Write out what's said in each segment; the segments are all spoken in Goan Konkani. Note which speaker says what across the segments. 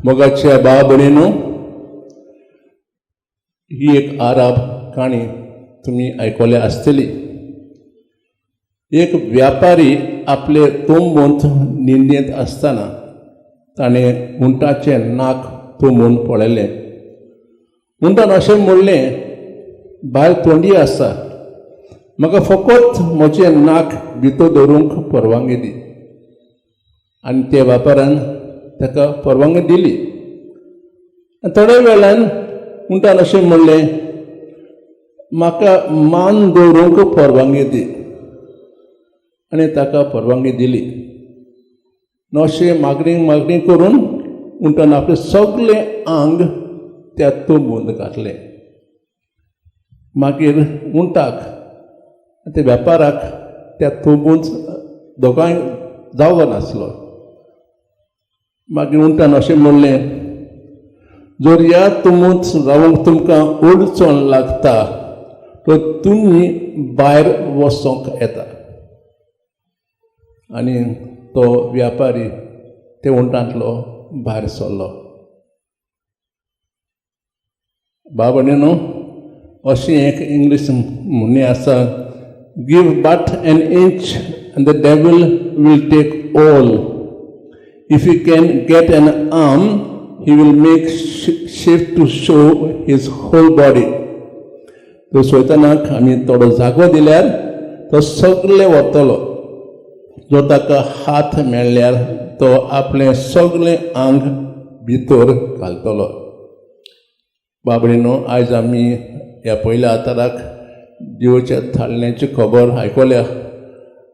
Speaker 1: मोगाच्या भाव भयणीनो, ही एक आराब काणी तुमी आयकल्या आसतली. एक व्यापारी आपले तोंबूंत न्हिंदेंत आसतना ताणें उंटाचें नाक तोंबून पळयलें. उंटान अशें म्हणलें, भायर थंडी आसा, म्हाका फकत म्हजें नाक भितर दवरूंक परवानगी दी. आनी त्या व्यापारान ताका परवानगी दिली. आनी थोड्या वेळान उंटान अशें म्हणलें, म्हाका मान दवरूंक परवानगी दी. आनी ताका परवानगी दिली. अशें मागणी मागणी करून उंटान आपलें सगळें आंग त्या तंबूंत घातलें. मागीर उंटाक त्या वेपाराक त्या तंबूंत दोगांय जागो नासलो. मागीर उंटान अशें म्हणलें, जर ह्या तंबूंत रावंक तुमकां अडचण लागता तर तुमी भायर वचोंक येता. आनी तो व्यापारी ते उंटांतलो भायर सरलो. भाव भयणीनो, अशी एक इंग्लीश म्हणणी आसा, give but an inch and the devil will take all. If you can get an arm, he will make shift to show his whole body. तो सैतानाक आमी थोडो जागो दिल्यार तो सगळे वतलो. जो ताका हात मेळ्ळ्यार तो आपलें सगळें आंग भितर घालतलो. बाबडीनो, आयज आमी ह्या पयल्या आताराक देवाच्या थाळण्याची खबर आयकल्या.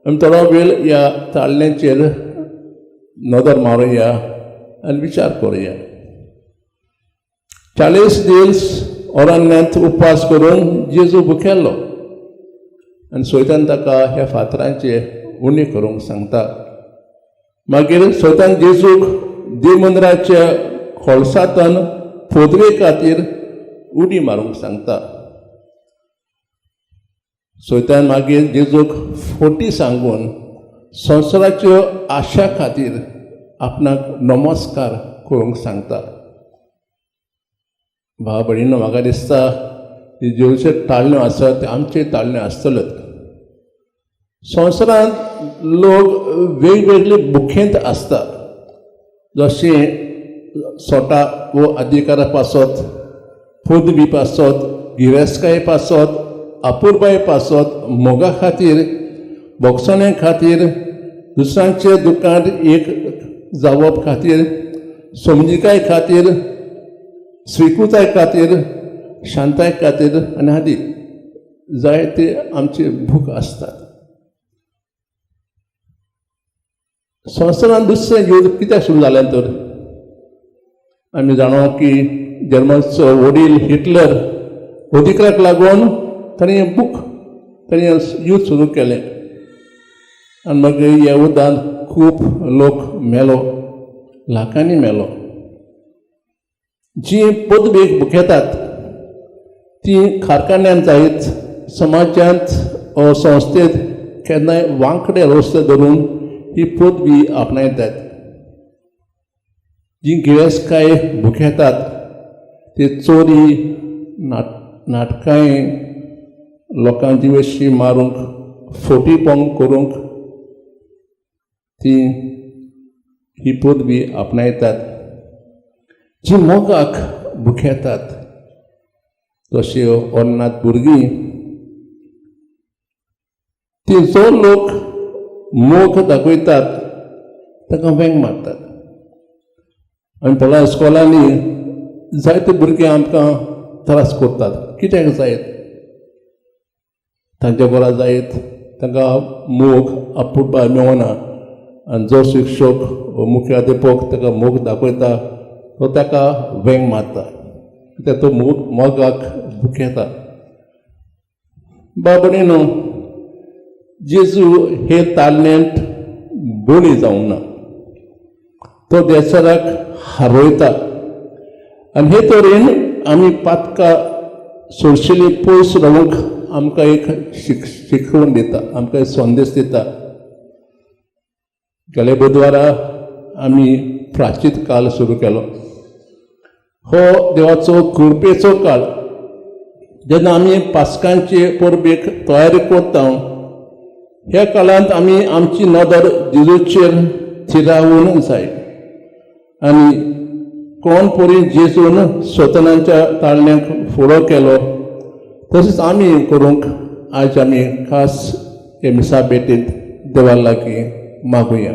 Speaker 1: आमी थोडो वेळ ह्या ताळण्याचेर नदर मारुया आनी विचार करुया. 40 दीस अरण्यांत उपास करून जेजू भुकेल्लो आनी सैतान ताका ह्या फातरांचे उणी करूंक सांगता. मागीर सैतान जेजूक देवमंदिराच्या खोलसांतल्यान पदवे खातीर उडी मारूंक सांगता. सैतान मागीर जेजूक फोटी सांगून संवसाराच्यो आशा खातीर आपणाक नमस्कार करूंक सांगता. भाव भयणीनो, म्हाका दिसता जेजूचे ताळण्यो आसात ते आमचे ताळण्यो आसतल्योच. संवसारांत लोक वेगवेगळे बुखेंत आसता, जशें सोटा वो अधिकारा पासत, पदवी पासत, गिरेस्तकाये पासत, अपुरबाये पासत, मोगा खातीर, भोगसण्या खातीर, दुसऱ्यांचे दुकान एक जावप खातीर, समजिकाय खातीर, स्विकृताय खातीर, शांताय खातीर आनी आदी जायते आमचे भूक आसतात. संवसारांत दुसरें युद्ध कित्याक सुरू जालें तर आमी जाणा की जर्मनचो वडील हिटलर अधिकाराक लागून ताणें बूक ताणें युद्ध सुरू केलें आनी मागीर ह्या युद्धांत खूब लोक मेलो, लाखांनी मेलो. जी पदवेक भुकेतात ती कारखान्यांत जायत, समाजांत वा संस्थेंत केन्नाय वांकडे रस्ते धरून ही पदवी आपणायतात. जी गिरेस्तकाय भुकेतात ते चोरी, नाटकांय, लोकांची वेशी मारूंक, फोटीपण करूंक ती ही पदवी आपणायतात. जी मोगाक भुकेतात तश्यो अन्नात भुरगीं ती जो लोक मोग दाखयतात ताका वेंग मारतात. आनी थोड्या इस्कॉलांनी जायते भुरगे आमकां त्रास करतात. कित्याक जायत? तांच्या घरा जायत तांकां मोग आपुरबाय मेळना आनी जो शिक्षक मुख्याध्यापक ताका मोग दाखयता तो ताका वेंग मारता, कित्याक तो मोग मोगाक भुकेता. बाबडे न्हू, जेजू हे तालनेंत बळी जावंक ना, तो देसाराक हारयता आनी हे तरेन आमी पातकां सोरशिली पयस रावंक आमकां एक शिकवण दिता, आमकां एक संदेश दिता. गेले बुधवारा आमी प्राचीत काल सुरू केलो. हो देवाचो कृपेचो काळ, जेन्ना आमी पास्कांचे परबेक तयारी करता. ह्या काळांत आमी आमची नदर जेजूचेर थिरावून जाय आनी कोण परी जेजून सतानाच्या ताळण्यांक फुडो केलो, तशेंच आमी करूंक आज आमी खास हे मिसा भेटींत देवा लागीं मागुया.